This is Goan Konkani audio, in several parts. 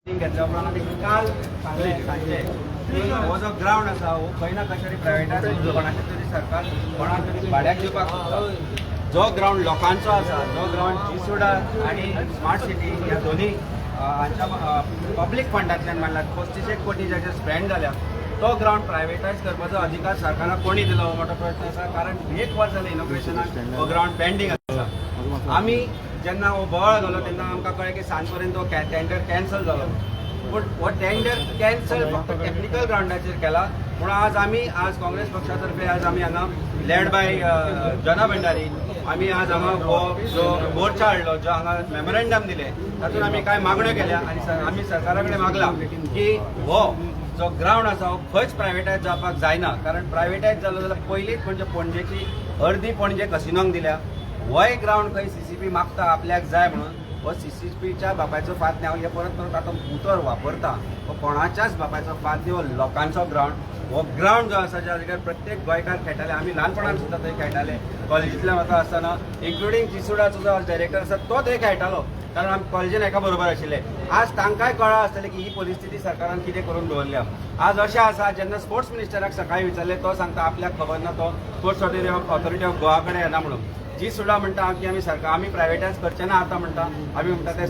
घेतल्या उपरांत आमी काल सांगलें सांजचे की हो जो ग्रावंड आसा हो खंय ना खंय तरी प्रायवेटाक कोणाच्या तरी सरकार कोणाक तरी भाड्याक दिवपाक सोदता. जो ग्रावंड लोकांचो आसा, जो ग्रावंड जीसुडा आनी स्मार्ट सिटी ह्या दोनी हांच्या पब्लीक फंडांतल्यान बांदला, 35 कोटी जाचे स्पेंड जाल्या, तो ग्रावंड प्रायवेटायज करपाचो अधिकार सरकाराक कोणी दिलो हो मोठो प्रश्न आसा. कारण एक वर्स जालें इनॉग्रेशनाक, हो ग्रावंड पेंडींग आसा. आमी जेन्ना हो बोवाळ जालो तेन्ना आमकां कळ्ळें की सांज पर्यंत तो टेंडर कॅन्सल जालो. पूण हो टेंडर कॅन्सल फक्त टेक्निकल ग्रावंडाचेर केला म्हणून आज आमी आज काँग्रेस पक्षा तर्फे आज आमी हांगा लेड बाय जना भंडारी आमी आज हांगा हो जो मोर्चा हाडलो, जो हांगा मेमोरेंडम दिलें, तातूंत आमी कांय मागण्यो केल्या आनी आमी सरकारा कडेन मागला की हो जो ग्रावंड आसा हो खंयच प्रायवेटायज जावपाक जायना. कारण प्रायवेटायज जालो जाल्यार पयलींच म्हणजे पणजेची अर्दी पणजे कसिनोंक दिल्या. होय ग्रावंड खंय सीसीपी मागता आपल्याक जाय म्हणून. हो सीसीपीच्या बापायचो फात न्ही. हांव हे परत परत आतां उतर वापरता, हो कोणाच्याच बापायचो फात न्ही, हो लोकांचो ग्रावंड. हो ग्रावंड जो आसा, ज्या जाग्यार प्रत्येक गोंयकार खेळटाले, आमी ल्हानपणान सुद्दां थंय खेळटाले कॉलेजींतल्यान वता आसतना, इन्क्लुडींग जिसुडाचो जो डायरेक्टर आसा तो थंय खेळटालो, कारण आमी कॉलेजीन एका बरोबर आशिल्ले. आज तांकांय कळ्ळां आसतलें की ही परिस्थिती सरकारान कितें करून दवरल्या. आज अशें आसा, जेन्ना स्पोर्ट्स मिनिस्टराक सकाळी विचारलें, तो सांगता आपल्याक खबर ना, तो स्पोर्ट्स ऑथॉरिटी ऑफ गोवा कडेन येना म्हणून. जी सुद्दां म्हणटा की आमी सरकार आमी प्रायवेटायज करचे ना आतां म्हणटा, आमी म्हणटा ते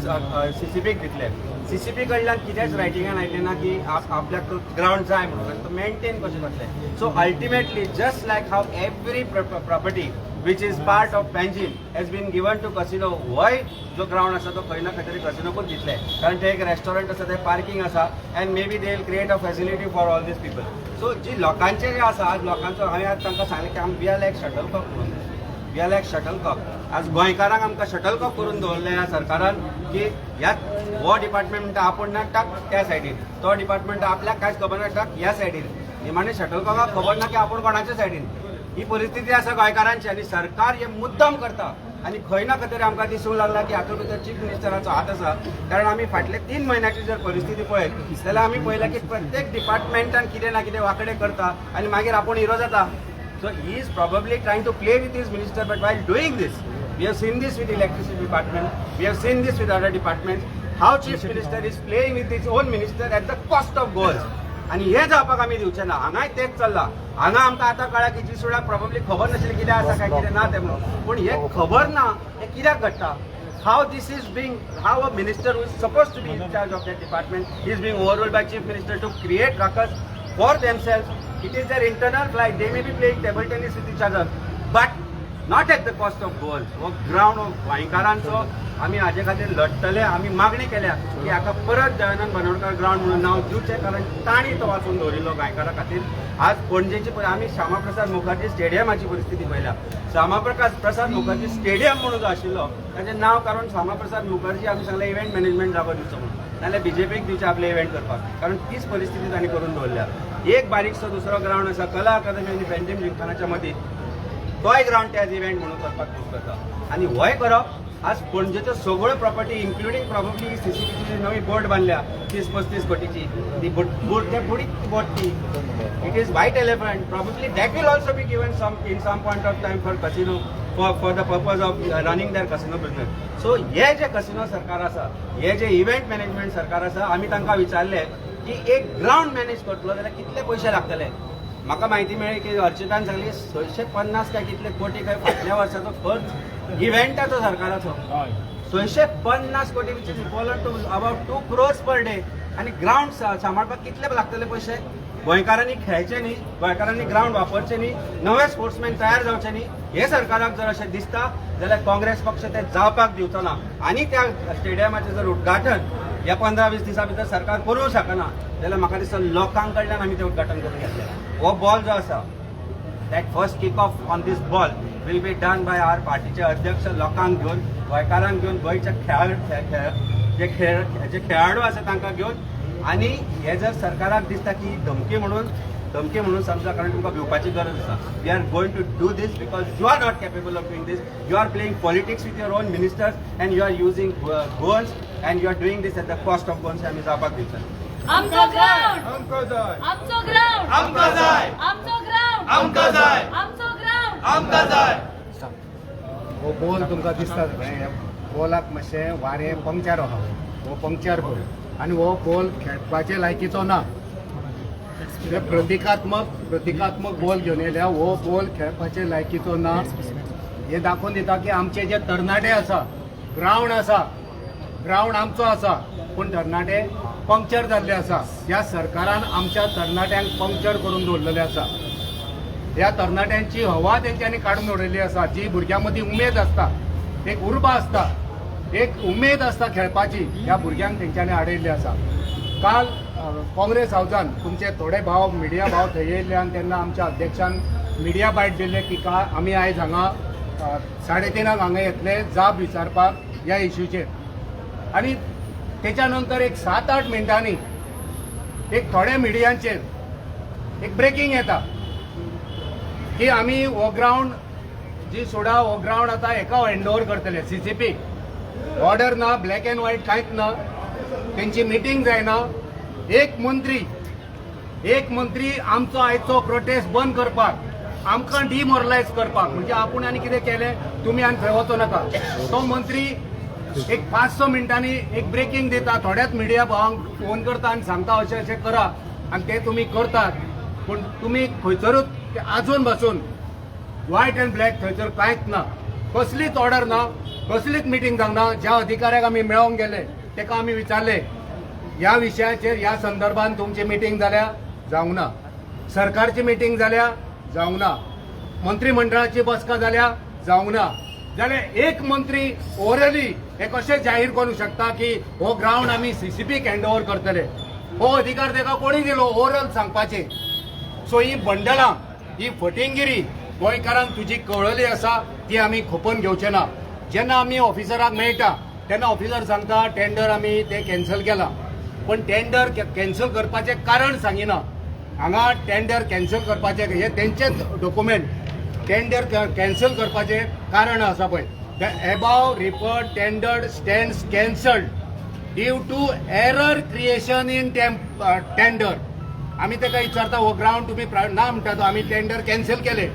सीसीपीक दितले. सीसीपी कडल्यान कितेंच रायटिंगान आयलें ना की आपल्याक तो ग्रावंड जाय म्हणून आनी तो मेंटेन कशें करतले. So ultimately, just like how every property which is part of Panjim has been given to casino, होय जो ग्रावंड आसा तो खंय ना खंय तरी कसिनोकूच दितले, कारण ते एक रेस्टॉरंट आसा, ते पार्किंग आसा and maybe they will create a facility for all these people. So जी लोकांचे जे आसा, आज लोकांचो हांवें आज तांकां सांगलें की आमी we are like shuttle cock म्हणून, we are like shuttle cock. आज गोंयकारांक आमकां शटल कॉक करून दवरलें ह्या सरकारान की ह्या हो डिपार्टमेंट म्हणटा आपूण ना, टाक त्या सायडीन, तो डिपार्टमेंट आपल्याक कांयच खबर ना, टाक ह्या सायडीन. निमाणे शटल कॉकाक खबर ना की आपूण कोणाच्या सायडीन. ही परिस्थिती आसा गोंयकारांची आनी सरकार हे मुद्दम करता आनी खंय ना खंय तरी आमकां दिसूंक लागला की हातूंत भितर चीफ मिनिस्टराचो हात आसा. कारण आमी फाटले 3 म्हयन्याची जर परिस्थिती पळयत जाल्यार आमी पळयलां की प्रत्येक डिपार्टमेंटान कितें ना कितें वांकडे करता आनी मागीर आपूण हिरो जाता. So he is probably trying to play with his minister, but while doing this, we have seen this with electricity department, we have seen this with other departments, how chief minister is playing with his own minister at the cost of Goans. आनी हे जावपाक आमी दिवचे ना. हांगाय तेच चल्लां. हांगा आमकां आतां कळ्ळां की जीसुडाक प्रॉबब्ली खबर नाशिल्लें कितें आसा काय कितें ना तें म्हणून. पूण हें खबर ना हें कित्याक घडटा? How this is being, how a minister who is supposed to be in charge of that department is being overruled by chief minister to create ruckus for themselves? It is their internal fight. They may be playing table tennis with each other, but not at the cost of Goans. हो ग्रावंड हो गोंयकारांचो. आमी हाजे खातीर लढटले. आमी मागणी केल्या की हाका परत दयानंद बांदोडकर ग्रावंड म्हणून नांव दिवचें, कारण तांणी तो वाचून दवरिल्लो गोंयकारां खातीर. आज पणजेची आमी श्यामाप्रसाद मुखर्जी स्टेडियमाची परिस्थिती पळयल्या. श्यामाप्रसाद प्रसाद मुखर्जी स्टेडियम म्हणून जो आशिल्लो ताचें नांव काडून श्यामाप्रसाद मुखर्जी आमी सांगलें इव्हेंट मॅनेजमेंट जागो दिवचो म्हणून, नाल्यार बीजेपीक दिवचे आपले इव्हेंट करपाक, कारण तीच परिस्थिती तांणी करून दवरल्या. एक बारीकसो दुसरो ग्रावंड आसा कला अकादमी आनी पेंजीम जिमखानाच्या मदीं, तोय ग्रावंड त्याच इव्हेंट म्हणून करपाक यूज करता. आनी होय करप आज पणजेच्यो सगळ्यो प्रॉपर्टी, इन्क्लुडींग प्रॉबब्ली सीसीपीची जी नवी बोट बांदल्या 30-35 कोटीची, ती बोट ते बुडीत बोट ती, it is white elephant. Probably that will also be given some in some point of time for casino, for the purpose of running their casino business. So हे जे कसिनो सरकार आसा, हे जे इव्हेंट मॅनेजमेंट सरकार आसा, आमी तांकां विचारले की एक ग्रावंड मॅनेज करतलो जाल्यार कितले पयशे लागतले? म्हाका म्हायती मेळ्ळी की अर्चितान सांगली 650 काय कितले कोटी काय फाटल्या वर्साचो खर्च इव्हेंटाचो सरकाराचो, 650 कोटी, which is equal to about 2 crores per day. आनी ग्रावंड सांबाळपाक कितले लागतले पयशे? गोंयकारांनी खेळचे न्ही, गोंयकारांनी ग्रावंड वापरचे न्ही, नवे स्पोर्ट्समॅन तयार जावचे न्ही, हे सरकाराक जर अशें दिसता जाल्यार काँग्रेस पक्ष ते जावपाक दिवचो ना. आनी त्या स्टेडियमाचें जर उद्घाटन ह्या 15-20 दिसां भितर सरकार करूंक शकना जाल्यार म्हाका दिसता लोकां कडल्यान आमी तें उद्घाटन करून घेतलें. हो बॉल जो आसा, that first kick off on this ball will be done by our पार्टीचे अध्यक्ष, लोकांक घेवन, गोंयकारांक घेवन, गोंयच्या खेळ खेळ जे खेळ जे खेळाडू आसा तांकां घेवन. आनी हे जर सरकाराक दिसता की धमकी म्हणून, धमकी म्हणून समजा, कारण तुमकां भिवपाची गरज आसा. We are going to do this because you are not capable of doing this. You are playing politics with your own ministers and you are using Goans and you are doing this at the cost of Goans. आमी जावपाक दिवचे आमचो ग्राउंड! आमकां जाय! आमचो ग्राउंड! आमकां जाय! आमचो ग्राउंड! आमकां जाय! आमचो ग्राउंड! आमकां जाय! हो बॉल तुमकां दिसता सगळें, ह्या बॉलाक मातशें वारें पंक्चर आहा. हो पंक्चर बॉल. आनी हो बॉल खेळपाचे लायकीचो ना. ते प्रतिकात्मक बॉल घेवन येयल्या. हो बॉल खेळपाचे लायकीचो ना हे दाखोवन दिता की आमचे जे तरणाटे आसा, ग्रावंड आसा, ग्रावंड आमचो आसा, पूण तरणाटे पंक्चर जाल्ले आसा. ह्या सरकारान आमच्या तरणाट्यांक पंक्चर करून दवरलेले आसा. ह्या तरणाट्यांची हवा तेंच्यांनी काडून उडयल्ली आसा. जी भुरग्यां मदीं उमेद आसता, एक उर्बा आसता, एक उमेद आसता खेळपाची, ह्या भुरग्यांक तेंच्यांनी आडयल्ली आसा. काल काँग्रेस हावजान तुमचे थोडे भाव, मिडिया भाव थंय येयल्ले आनी तेन्ना आमच्या अध्यक्षान मिडिया बायट दिल्ले की का आमी आयज हांगा 3:30 हांगा येतले जाब विचारपाक ह्या इश्यूचेर. आनी तेच्या नंतर एक 7-8 मिनटांनी एक थोड्या मिडियांचेर एक ब्रेकींग येता की आमी हो ग्रावंड जी सोडा, हो ग्रावंड आतां हेका हँड ओवर करतले सीसीपी. ऑर्डर ना, ब्लॅक अँड व्हायट कांयच ना, तेंची मिटींग जायना. एक मंत्री आमचो आयचो प्रोटेस्ट बंद करपाक, आमकां डिमोरलायज करपाक, म्हणजे आपूण आनी कितें केलें, तुमी आनी थंय वचो नाका. तो मंत्री एक 5-6 मिनटांनी एक ब्रेकींग दिता, थोड्याच मिडिया भावांक फोन करता आनी सांगता अशें अशें करा आनी ते तुमी करतात. पूण तुमी खंयसरूच ते आजून बसून व्हायट अँड ब्लॅक थंयसर कांयच ना, कसलीच ऑर्डर ना, कसलीच मिटींग जावंक ना. ज्या अधिकाऱ्याक आमी मेळोंक गेले तेका आमी विचारले, ह्या विशयाचेर, ह्या संदर्भात तुमची मिटींग जाल्या? जावंक ना. सरकारची मिटींग जाल्या? जावंक ना. मंत्रिमंडळाची बसका जाल्या? जावंक ना. जाल्यार एक मंत्री ओरली हे कशें जाहीर करूंक शकता की हो ग्रावंड आमी सीसीपीक हँड ओवर करतले? हो अधिकार ताका कोणी दिलो ओरल सांगपाचे? सो ही बंडलां, ही फटिंगिरी गोंयकारांक तुजी कळ्ळली आसा, ती आमी खोपोवन घेवचे ना. जेन्ना आमी ऑफिसराक मेळटा तेन्ना ऑफिसर सांगता, टेंडर आमी ते कॅन्सल केला, पण टेंडर कॅन्सल करपाचें कारण सांगिना. हांगा टेंडर कॅन्सल करपाचें हे तेंचेच डॉक्युमेंट. टेंडर कॅन्सल करपाचें कारण आसा पळय, "The above referred tender stands cancelled due to error creation in tender." आमी ताका विचारता, हो ग्रावंड तुमी ना म्हणटा तो, आमी टेंडर कॅन्सल केले.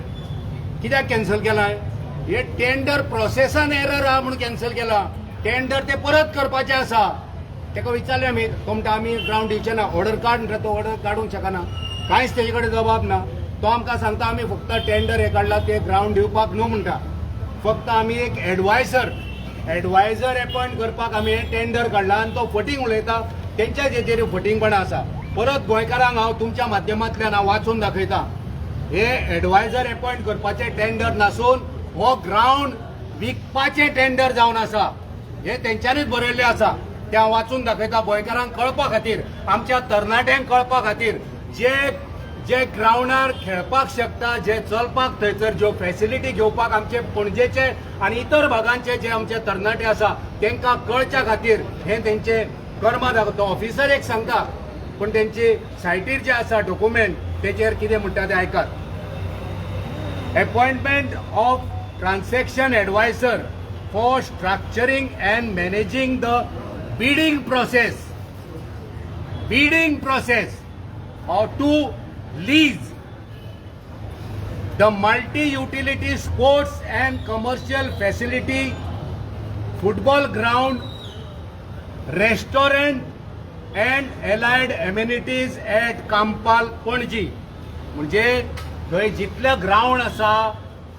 कित्याक कॅन्सल केलाय? हे टेंडर प्रोसेसान एरर आहा म्हणून कॅन्सल केला. टेंडर ते परत करपाचे आसा. ताका विचारलें आमी, तो म्हणटा आमी ग्रावंड दिवचे ना. ऑर्डर काड म्हणटा, तो ऑर्डर काडूंक शकना. कांयच तेजे कडेन जबाब ना. तो आमकां सांगता, आमी फक्त टेंडर हे काडला, ते ग्रावंड दिवपाक न्हू म्हणटा, फक्त आमी एक एडवायझर अपॉयंट करपाक आमी हे टेंडर काडला. आनी तो फटींग उलयता. तेंच्या जेचेर फटींगपणां आसा. परत गोंयकारांक हांव तुमच्या माध्यमांतल्यान हांव वाचून दाखयता, हे एडवायझर अपॉयंट करपाचे टेंडर नासून हो ग्रावंड विकपाचे टेंडर जावन आसा. हे तेंच्यांनीच बरयल्लें आसा, ते हांव वाचून दाखयता गोंयकारांक कळपा खातीर, आमच्या तरणाट्यांक कळपा खातीर, जे जे ग्रावंडार खेळपाक शकता, जे चलपाक थंयसर ज्यो फॅसिलिटी घेवपाक आमचे पणजेचे आनी इतर भागांचे जे आमचे तरणाटे आसा तांकां कळच्या खातीर हे तेंचे कर्मा दाखयता. ऑफिसर एक सांगता, पूण तेंची सायटीर जे आसा डॉक्युमेंट तेचेर कितें म्हणटा ते आयकात. "Appointment of transaction advisor for structuring and managing the bidding process or to lease the multi-utility sports and commercial facility, football ground, restaurant and allied amenities at Campal, Panaji." म्हणजे थंय जितले ग्रावंड आसा,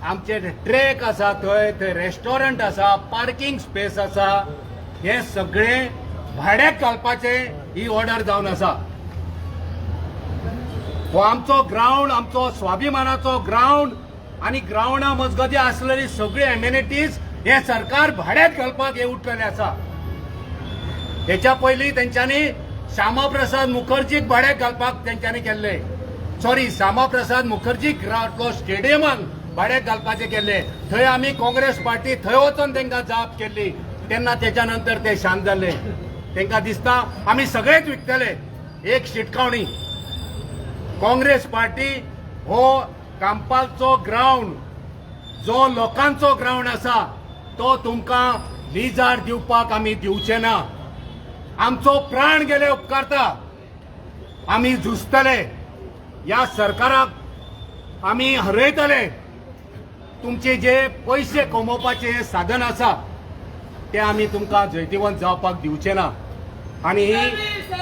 आमचे ट्रॅक आसा थंय, थंय रेस्टॉरंट आसा, पार्किंग स्पेस आसा, हे सगळे भाड्याक घालपाचे ही ऑर्डर जावन आसा. हो आमचो ग्रावंड, आमचो स्वाभिमानाचो ग्रावंड आनी ग्रावंडा मजगती आसलेली सगळी एमेनिटीज हे सरकार भाड्याक घालपाक हे उठलेले आसा. हेच्या पयलीं तेंच्यांनी श्यामाप्रसाद मुखर्जीक भाड्याक घालपाक तेंच्यांनी केल्ले, सॉरी, श्यामाप्रसाद मुखर्जी तो स्टेडियमाक भाड्याक घालपाचे केल्ले. थंय आमी काँग्रेस पार्टी थंय वचून तांकां जाप केल्ली. तेन्ना तेच्या नंतर ते शांत जाल्ले. तांकां दिसता आमी सगळेच विकतले. एक शिटकावणी, काँग्रेस पार्टी हो कांपालचो ग्रावंड जो लोकांचो ग्रावंड आसा तो तुमकां लिजार दिवपाक आमी दिवचे ना. आमचो प्राण गेले उपकारता, आमी झुजतले, ह्या सरकाराक आमी हरयतले. तुमचे जे पयशे कमोवपाचे हे साधन आसा ते आमी तुमकां जैतिवंत जावपाक दिवचे ना. आनी ही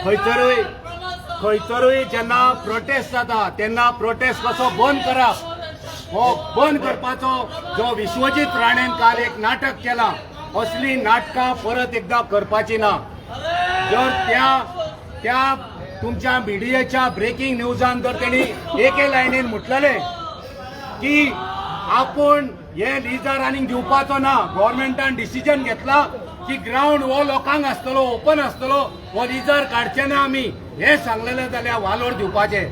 खंयसरूय खंयसरूय जेन्ना प्रोटेस्ट जाता तेन्ना प्रोटेस्ट कसो बंद करप हो बंद करपाचो जो विश्वजीत राणेन काल एक नाटक केलां, असली नाटकां परत एकदां करपाची ना. जर त्या त्या तुमच्या मिडियाच्या ब्रेकिंग न्यूजान जर तेणी एके लायनीन म्हटलेलें की आपण हे लिजार आनीक दिवपाचो ना, गव्हर्मेंटान डिसिजन घेतला की ग्रावंड हो लोकांक आसतलो, ओपन आसतलो, हो लिजार काडचे ना आमी, हे सांगलेले जाल्यार वालोर दिवपाचे.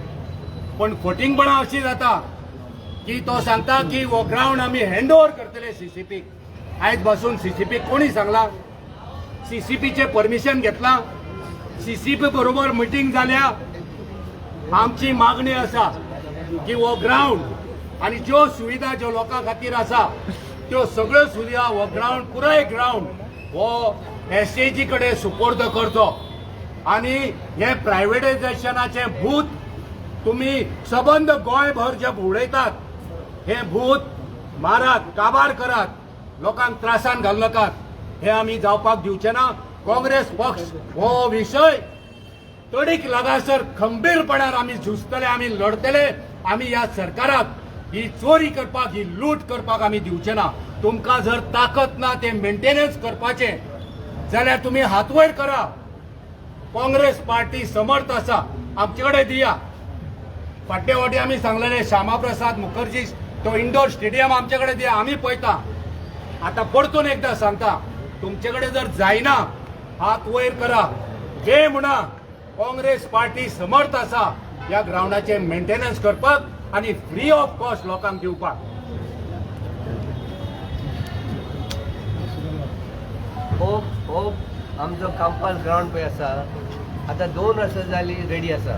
पण फटींगपणां अशी जाता की तो सांगता की हो ग्रावंड आमी हँड ओव्हर करतले सीसीपीक. आयज बसून सीसीपीक कोणी सांगला? सीसीपीचे परमिशन घेतला? सीसीपी बरोबर मिटींग जाल्या? आमची मागणी आसा की हो ग्रावंड आनी ज्यो सुविधा ज्यो लोकां खातीर आसा त्यो सगळ्यो सुविधा, हो ग्रावंड, पुराय ग्रावंड हो एसएजी कडेन सुपोर्द करचो. आनी हे प्रायव्हेटायझेशनाचें भूत तुमी सबंद गोंयभर जे उडयतात, हे भूत मारात, काबार करात, लोकांक त्रासान घालू नाकात. हे आमी जावपाक दिवचे ना. काँग्रेस पक्ष हो विशय तडीक लागसर खंबीरपणान आमी झुजतले, आमी लढतले. आमी ह्या सरकाराक ही चोरी करपाक, ही लूट करपाक आमी दिवचे ना. तुमकां जर ताकद ना ते मेंटेनन्स करपाचें जाल्यार तुमी हात वयर करा. काँग्रेस पार्टी समर्थ आसा, आमचे कडेन दिया. फाटले फावटी आमी सांगलेले, श्यामा प्रसाद मुखर्जी तो इंडोर स्टेडियम आमचे कडेन दिया, आमी पळयता. आतां परतून एकदां सांगता, तुमचे कडेन जर जायना, हात वयर करा, वे म्हणा. काँग्रेस पार्टी समर्थ आसा ह्या ग्रावंडाचें मेंटेनन्स करपाक आनी फ्री ऑफ कॉस्ट लोकांक दिवपाक. हो हो आमचो कांपास ग्रावंड पळय आसा, आतां 2 वर्सां जालीं रेडी आसा.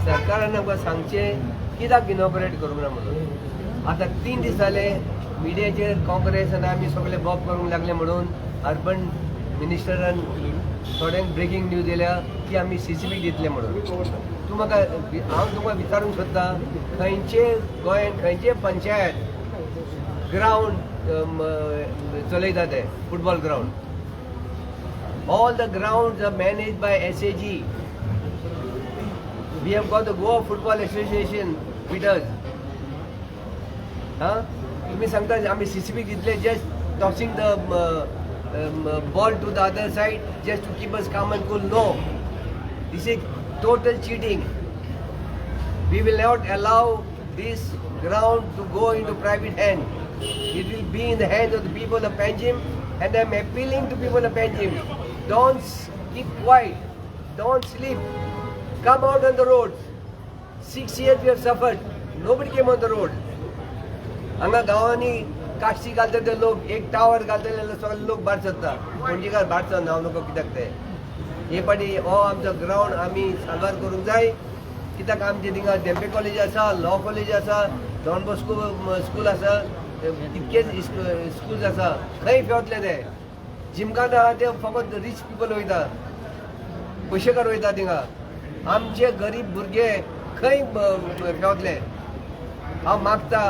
सरकारान आमकां सांगचें कित्याक इनॉग्रेट करूंक ना म्हणून. आतां 3 दीस जाले, मिडियाचेर काँग्रेस आनी आमी सगळे बोब करूंक लागले म्हणून अर्बन मिनिस्टरान थोड्यांक ब्रेकींग न्यूज दिल्या की आमी सीसीपी दितले म्हणून. तूं म्हाका, हांव तुमकां विचारूंक सोदता, खंयचे गोंयांत खंयचे पंचायत ग्रावंड चलयता ते football ground? All the grounds are managed by SAG. We have got the Goa Football Association with us. हा, तुम्ही सांगता आम्ही सीसीपी दितले, just tossing the ball to the other side just to keep us calm and cool. No, this is total cheating. We will not allow this ground to go into private hand. It will be in the hands of the people of Panjim, and I'm appealing to people of Panjim. Don't keep quiet. Don't sleep. Come out on the roads. 6 years we have suffered. Nobody came on the road. हांगा गांवांनी काश्टी घालता ते लोक, एक टावर घालतले जाल्यार सगळे लोक भायर सरता. पणजीकार भायर सरना, हांव नको कित्याक ते. हे पाटी हो आमचो ग्रावंड आमी साल्वार करूंक जाय, कित्याक आमचे थिंगा धेंपे कॉलेज आसा, लॉ कॉलेज आसा, डॉन बॉस्को स्कूल आसा, कितकेच स्कूल्स आसा. खंय पेंवतले ते? जिमखाना आहा ते फकत रिच पिपल वयता, पयशेकार वयता थिंगा. आमचे गरीब भुरगे खंय पेंवतले? हांव मागता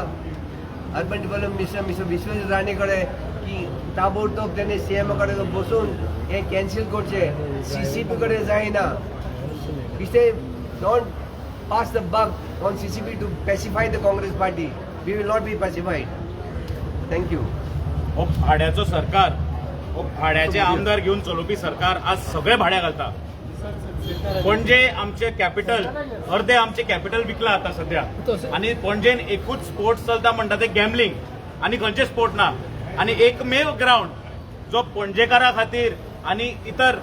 urban development minister mister Vishwajit Rane कडेन की ताबडतोब तेणे सीएमा कडेन बसून हें कॅन्सील करचें. सीसीपी कडेन जायना. कितें, don't pass the buck on CCP to pacify the Congress party. We will not be pacified. Thank you. हो भाड्याचो सरकार, हो भाड्याचे आमदार घेवन चलोवपी सरकार आज सगळे भाड्या घालता. पणजे आमचे कॅपिटल, अर्धे आमचे कॅपिटल विकला आता सध्या आणि पणजेन एकूच स्पोर्ट्स चलता म्हणटा ते गॅमलिंग आणि खंयचे स्पोर्ट ना. आणि एकमेव ग्रावंड जो पणजेकारा खातीर आणि इतर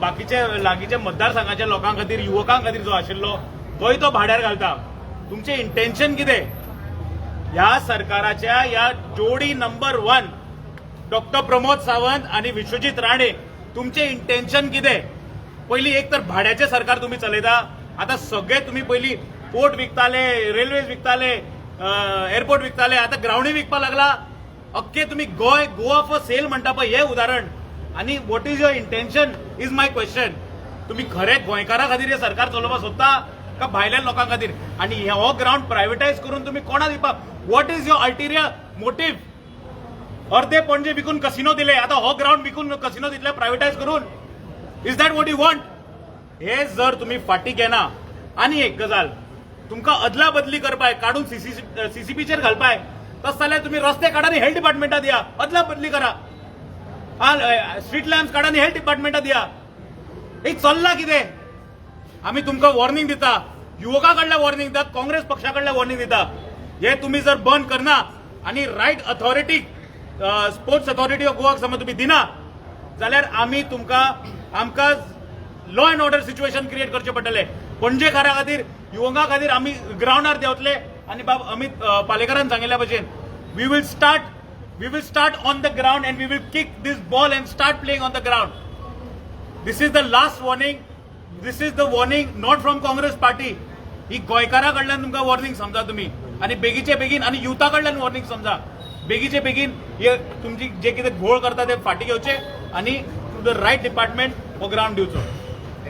बाकीचे लागींचे मतदारसंघाच्या लोकां खातीर, युवकां खातीर जो आशिल्लो, तोय तो भाड्यार घालता. तुमचें इंटेन्शन कितें ह्या सरकाराच्या? ह्या जोडी number one doctor Pramod Sawant आणि विश्वजीत राणे, तुमचें इंटेन्शन कितें? पयलीं एक तर भाड्याचें सरकार तुमी चलयता. आतां सगळे तुमी पयलीं पोर्ट विकताले, रेल्वेज विकताले, एअरपोर्ट विकताले, आतां ग्रावंडूय विकपाक लागला. अख्खे तुमी गोंय गोवा फॉर सेल म्हणटा पळय, हें उदाहरण. आनी what is your intention is my question. तुम्ही खरे गोंयकारा खातीर हें सरकार चलोवपाक सोदता का भायल्या लोकां खातीर? आनी हो ग्रावंड प्रायव्हेटायज करून तुम्ही कोणा दिवपाक, what is your ulterior motive? अर्धे पणजे विकून कसिनो दिले, आता हो ग्राउंड विकून कसिनो दितले प्रायव्हेटायज करून. Is that what you want? हे जर तुम्ही फाटी घेना, आनी एक गजाल, तुमकां अदला बदली करपाय काडून सीसीपीचेर घालपाय तस जाल्यार तुमी रस्ते काडा आनी हेल्थ डिपार्टमेंटा दिया, अदला बदली करा. स्ट्रीट लॅम्प्स काडा आनी हेल्थ डिपार्टमेंटा दिया. हे चल्ला कितें? आमी तुमकां वॉर्निंग दिता, युवका कडल्यान वॉर्निंग दिता, काँग्रेस पक्षा कडल्यान वॉर्निंग दिता. हे तुमी जर बंद करना आनी right authority, Sports Authority of गोवाक समज तुमी दिना जाल्यार आमी तुमकां आमकां law and order situation create करचें पडटलें. पणजेकारा खातीर, युवकां खातीर आमी ग्रावंडार देंवतले आनी बाब अमित पालेकरान सांगिल्ल्या भशेन we will start on the ground and we will kick this ball and start playing on the ground. This is the last warning. This is the warning not from Congress Party. ही गोंयकारा कडल्यान तुमकां वॉर्निंग समजा तुमी आनी बेगीचे बेगीन, आनी युथा कडल्यान वॉर्निंग समजा, बेगीचे बेगीन हे तुमची जे कितें घोळ करता ते फाटी घेवचे आनी टू the right department हो ग्रावंड दिवचो.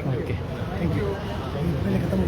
Okay, thank you. खतम.